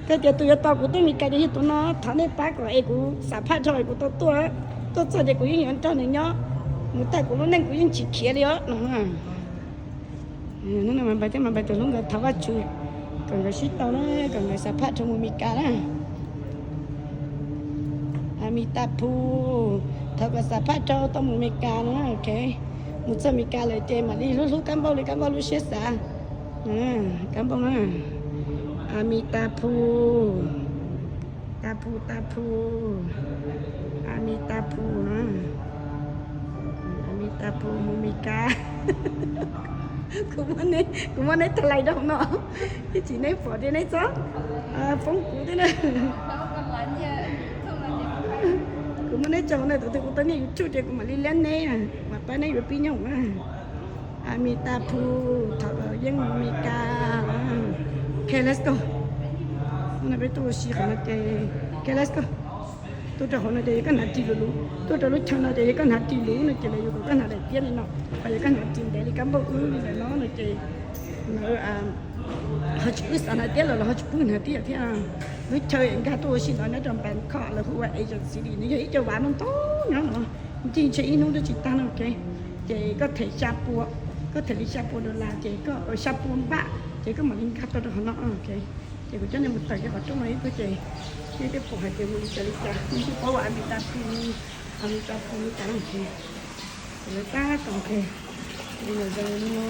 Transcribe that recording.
Koj tias tus yuav tos kuv tuaj Meskas ces yog tus no, thov nej pab kom es kuv xam phaj dhau es kuv tau tuaj, tuaj txog ces kuv yeej yuav nrog nws nyob, mus tag kuv lub neej kuv yeej tsis khiav li os no. Hnub no mas npais thiab mas npais tus hlub nkawd thov Vajtswv kom nkawd sib tau na, kom nkawd xam phaj dhau mus Meskas na. Amitaphu, thov kom xam phaj dhau tau mus Meskas na, ok. Mus txog Meskas lawm ces mam li hlub hlub Kab Npauj li Kab Npauj lub siab xav. Kab Npauj na, Amitaphu, Taphu, Taphu, Amitaphu na, Amitaphu mus Meskas. Kuv muab neb tag lais rau no, ib tsam neb pom tias neb txhob foob kuv thiab na. Kuv muab neb tso na, tus twg kuv tau niaj YouTube ces kuv mam li liab neb, mam pab neb yuav pib nyob na. Amitaphu, thov kom yeej mus Meskas. Ok, let's go. Hnub no peb tuaj ua si qhov no ces, ok, let's go. Tuaj rau qhov no ces yog koj hnav ris lus lus, tuaj rau lub chaw no ces yog koj hnav ris lus no ces lawv yuav kom koj hnav daim tiab li no, ho yog koj hnav ris ntev li Kab Npauj wb li ntawm no no ces lawv ho tsis pub xav hnav tiab los lawv ho tsis pub hnav tiab thiab. Lub chaw nkag tuaj ua si no nyob rau Bangkok lawv hu ua Asian City, nws yog ib co vav ntoo ntoo nyob no, ncig ntshe ib hnub twb tsis tag no, ok. Ces koj them xya pua, koj them li xya pua dollar ces koj, xya pua npaj ces koj mam li nkag tuaj rau qhov no, ok. Ces kuv coj nej mus tawm kiag qhov rooj no ib pliag ces nej thiaj pom hais tias mus li cas li cas, nej thiaj paub ua Amitaphu, Amitaphu li cas no, ok. Ces lawv tab tom, ok, li no zoo li no.